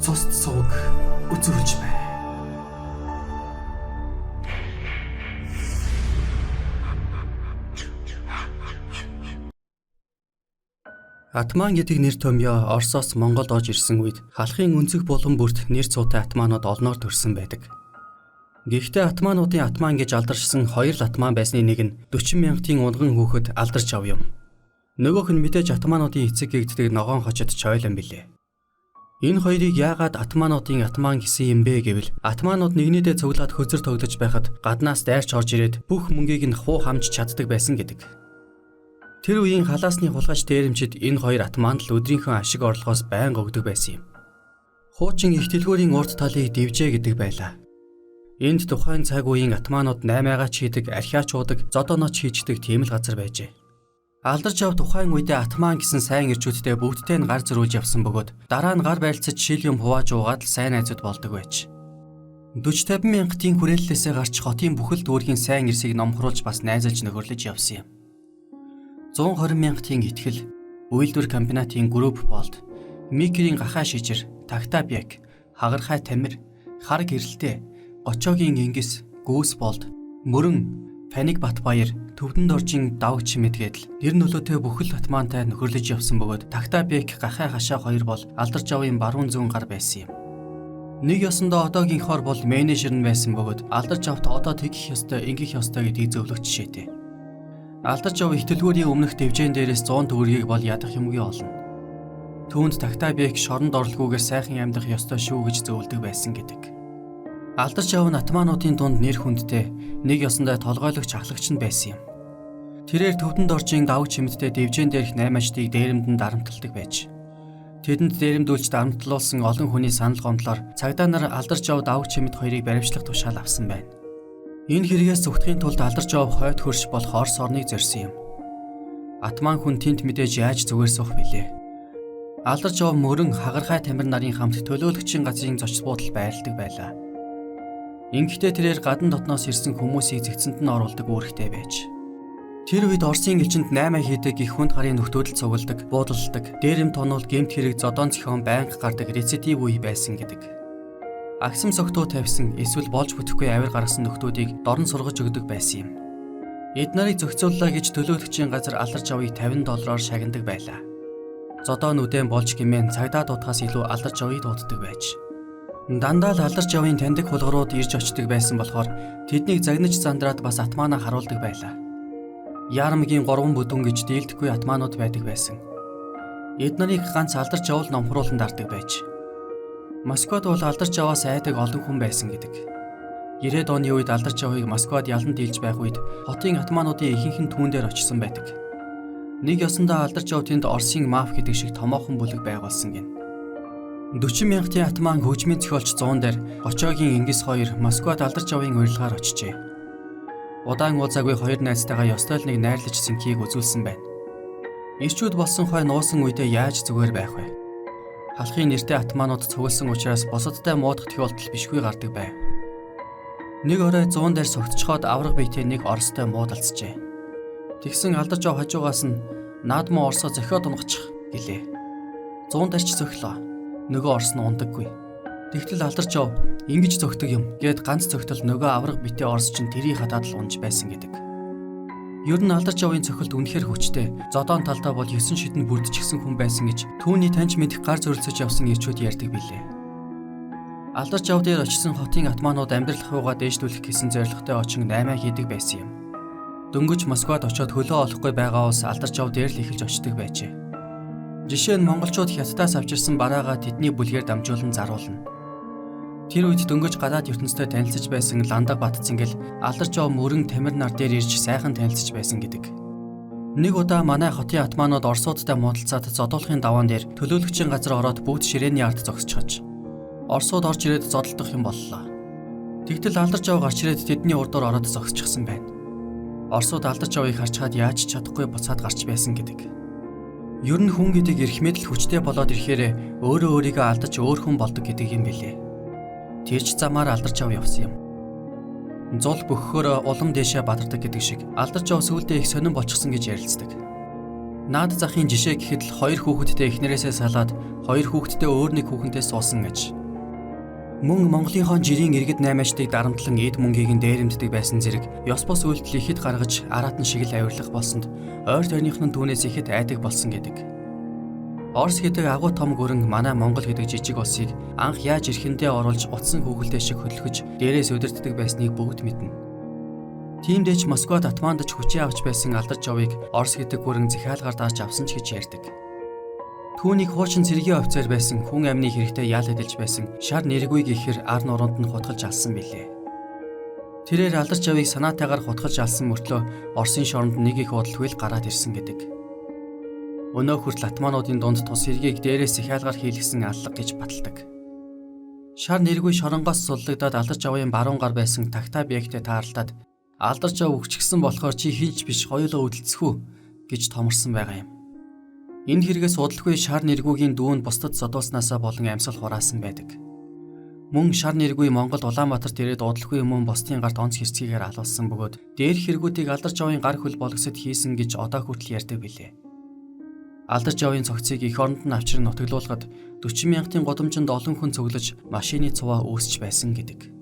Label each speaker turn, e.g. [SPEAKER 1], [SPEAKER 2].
[SPEAKER 1] Цуст сувг үзүүлж байна.
[SPEAKER 2] Атман гэдэг нэр томьёо Оросоос Монголд орж ирсэн үед халахын өнцөг булан бүрт нэр цуутай атманууд олноор төрсэн байдаг. Гэхдээ атмануудын атман гэж алдаршсан хоёр л атман байсны нэг нь 40 мянгатын унган хүүхэд алдарч ав юм. Нөгөөх нь мэдээж атмануудын эцэг гэгддэг ногоон хочид чойлон билээ. Энэ хоёрыг яагаад атмануудын атман гэсэн юм бэ гэвэл атманууд нэгнийдээ цуглаад хөзөр тоглож байхад гаднаас дайрч орж ирээд бүх мөнгийг нь хуу хамж чаддаг байсан гэдэг. Тэр үеийн халаасны хулгайч дээрэмчид энэ хоёр атманд л өдрийнхөө ашиг орлогоос байнга өгдөг байсан юм. Хуучин их дэлгүүрийн урд талыг дивжээ гэдэг байлаа. Энд тухайн цаг үеийн атманууд наймаагач хийдэг, архиач уудаг, зодоноч хийждэг тийм л газар байжээ. Алдарч ав тухайн үедээ атман гэсэн сайн ирчүүдтэй бүгдтэй нь гар зөрүүлж явсан бөгөөд дараа нь гар барилцаж шил юм хувааж уугаад л сайн найзууд болдог байж. 40 50 мянгатын хүрээллээсээ гарч хотын бүхэл дүүргийн сайн эрсийг номхруулж бас найзалж нөхөрлөж явсан юм. 120 мянгатын итгэл, үйлдвэр комбинатын групп болд, Микерийн гахаа шижир, Тагтабяк, Хагархай тамир, Хар гэрэлтэй, Гочоогийн Ингис, Гүүс болд, Мөрөн, Паник Батбаяр, Төвдөн доржийн давг чимэд гэдэл нэр нөлөөтэй бүхэл атмантай нөхөрлөж явсан бөгөөд Тагтабяк гахаа хашаа хоёр бол алдарч авын баруун зүүн гар байсан юм. Нэг ёсондоо одоогийнхоор бол менежер нь байсан бөгөөд алдарч авт одоо тэгэх ёстой, ингэх ёстой гэдгийг зөвлөх жишээтэй. Алдарч ав их дэлгүүрийн өмнөх дэвжээн дээрээс 100 төгрөгийг бол ядах юмгүй олно. Түүнд Тагтабек шоронд орлогүйгээр сайхан амьдрах ёстой шүү гэж зөвлөдөг байсан гэдэг. Алдарч ав нь атмануудын дунд нэр хүндтэй нэг ёсондоо толгойлогч ахлагч нь байсан юм. Тэрээр төвдөн доржийн давг чимэдтэй дэвжээн дээрх наймаачдыг дээрэмдэн дарамталдаг байж. Тэдэнд дээрэмдүүлж дарамтлуулсан олон хүний санал гомдлоор цагдаа нар алдарч ав давг чимэд хоёрыг баривчлах тушаал авсан байна. Энэ хэрэгээс зүгтгэхийн тулд алдарч ав хойд хөрш болох Орос орныг зорьсон юм. Атман хүн тент мэдээж яаж зүгээр суух билээ. Алдарч ав мөрөн хагархай тамир нарын хамт төлөөлөгчийн газрын зочид буудал байрладаг байлаа. Ингэхдээ тэрээр гадна дотноос ирсэн хүмүүсийг зэгцэнд нь оруулдаг үүрэгтэй байж. Тэр үед Оросын элчинд 8 хийдэг их хүнд гарын нөхдүүд л цугладаг, буудалладаг, дээрэм тонуул гэмт хэрэг зодон зохион байнга гардаг рецидив үе байсан гэдэг. Агсам согтуу тавьсан эсвэл болж бүтэхгүй авир гаргасан нөхдүүдийг дорн сургаж өгдөг байсан юм. Эд нарыг зохицууллаа гэж төлөөлөгчийн газар алдарч авыг 50 доллараар шагнадаг байлаа. Зодоо нүдэн болж гимэн цагдаа дуудахаас илүү алдарч авыг дууддаг байж. Дандаа л алдарч авын таньдаг хулгарууд ирж очдог байсан болохоор тэднийг загнаж зандраад бас атманаа харуулдаг байлаа. Яармгийн 3 бүдүүн гэж дийлдэхгүй атманууд байдаг байсан. Эд нарыг ганц алдарч авал номхруулан дардаг байж. Москвад бол алдарч аваас айдаг олон хүн байсан гэдэг. 90-ад оны үед алдарч авыг Москвад ялан дийлж байх үед хотын атмануудын ихэнх нь түүн дээр очсон байдаг. Нэг ёсондоо алдарч ав тэнд Оросын маф гэдэг шиг томоохон бүлэг байгуулсан гин. 40 мянгатын атман хөгжмийн зохиолч 100 дээр Гочоогийн Ингис хоёр Москвад алдарч авын урилгаар очжээ. Удаан уулзаагүй хоёр найзтайгаа ёстой л нэг найрлаж сэнхийг үзүүлсэн байна. Ирчүүд болсон хой нуусан үедээ яаж зүгээр байх вэ? Халахын нэртэй атманууд цугласан учраас бусадтай муудах тохиолдол бишгүй гардаг байв. Нэг орой 100 дээр согтчхоод авраг биетэй нэг оростой муудалцжээ. Тэгсэн алдарч ав хажуугаас нь наадмаа орсоо зохиод унгачих гэлээ. 100 дээрч зөхлөө. Нөгөө орс нь ундаггүй. Тэгтэл алдарч ав ингэж зөгтөг юм гээд ганц зөгтөл нөгөө авраг битээ орс чинь тэрийн хатаад л унж байсан гэдэг. Ер нь алдарч авын цохилт үнэхээр хүчтэй. Зодоон талдаа бол 9 шидэнд бүрдчихсэн хүн байсан гэж түүний таньж мэдэх гар зөрөлцөж явсан ирчүүд ярьдаг билээ. Алдарч ав дээр очисон хотын атманууд амьдрал хуугаа дээшлүүлэх гэсэн зорилготой очин наймаа хийдэг байсан юм. Дөнгөж Москвад очиод хөлөө олохгүй байгаа улс алдарч ав дээр л эхэлж очдог байжээ. Жишээ нь монголчууд хятадаас авчирсан бараагаа тэдний бүлгээр дамжуулан заруулна. Тэр үед дөнгөж гадаад ертөнцтэй танилцаж байсан Ландаг Батцэнгэл алдарч ав мөрөн тамир нар дээр ирж сайхан танилцаж байсан гэдэг. Нэг удаа манай хотын атманууд орсуудтай муудалцаад зодуулахын даваан дээр төлөөлөгчийн газар ороод бүгд ширээний ард зогсчихож. Орсууд орж ирээд зодолдох юм боллоо. Тэгтэл алдарч ав гарч ирээд тэдний урдуур ороод зогсчихсан байна. Орсууд алдарч авыг харчхаад яаж ч чадахгүй буцаад гарч байсан гэдэг. Ер нь хүн гэдэг эрх мэдэл хүчтэй болоод ирэхээр өөрөө өөрийгөө алдаж өөр хүн болдог гэдэг юм билээ. Тэр ч замаар алдарч ав явсан юм. Зул бөхөхөөр улам дээшээ бадардаг гэдэг шиг алдарч ав сүүлдээ их сонин болчихсон гэж ярилцдаг. Наад захын жишээ гэхэд л хоёр хүүхэдтэй эхнэрээсээ салаад хоёр хүүхэдтэй өөр нэг хүүхэнтэй суусан гэж. Мөн Монголынхоо жирийн иргэд наймаачдыг дарамтлан эд мөнгийг нь дээрэмддэг байсан зэрэг ёс бус үйлдэл ихэд гаргаж араат нь шиг л авирлах болсонд ойр тойрных нь түүнээс ихэд айдаг болсон гэдэг. Орос гэдэг агуу том гүрэн манай Монгол гэдэг жижиг улсыг анх яаж эрхэндээ оруулж утсан хүүхэлдэй шиг хөдөлгөж дээрээс удирддаг байсныг бүгд мэднэ. Тиймдээ ч Москвад атмаандаж хүчээ авч байсан алдарч овыг Орос гэдэг гүрэн захиалгаар дарж авсан ч гэж ярьдаг. Түүнийг хуучин цэргийн офицер байсан хүн амны хэрэгтэй ял эдэлж байсан шар нэргүй гэхэр ар нуруунд нь хутгалж алсан билээ. Тэрээр алдарч авыг санаатайгаар хутгалж алсан мөртлөө Оросын шоронд нэг их удалгүй л гараад ирсэн гэдэг. Өнөө хүртэл атмаануудын дунд тус хэргийг дээрээс захиалгаар хийлгэсэн аллага гэж баталдаг. Шар нэргүй шоронгоос суллагдаад алдарч авын баруун гар байсан тагтаа биегтэй тааралдаад алдарч ав өгчихсэн болохоор чи хинч биш хоёулаа үдэлцэхүү гэж томорсон байгаа юм. Энэ хэрэгээс удалгүй шар нэргүүгийн дүүн бусдад содуулснаасаа болон амьсгал хураасан байдаг. Мөн шар нэргүй Монгол Улаанбаатарт ирээд удалгүй мөн бусдын гарт онц хэрцгийгээр алуулсан бөгөөд дээрх хэрэгүүдийг алдарч авын гар хөл болгосод хийсэн гэж одоо хүртэл ярьдаг билээ. Алдарч авын цогцыг эх оронд нь авчран нутаглуулахад 40 мянгатын гудамжинд олон хүн цуглаж машины цуваа үүсч байсан гэдэг.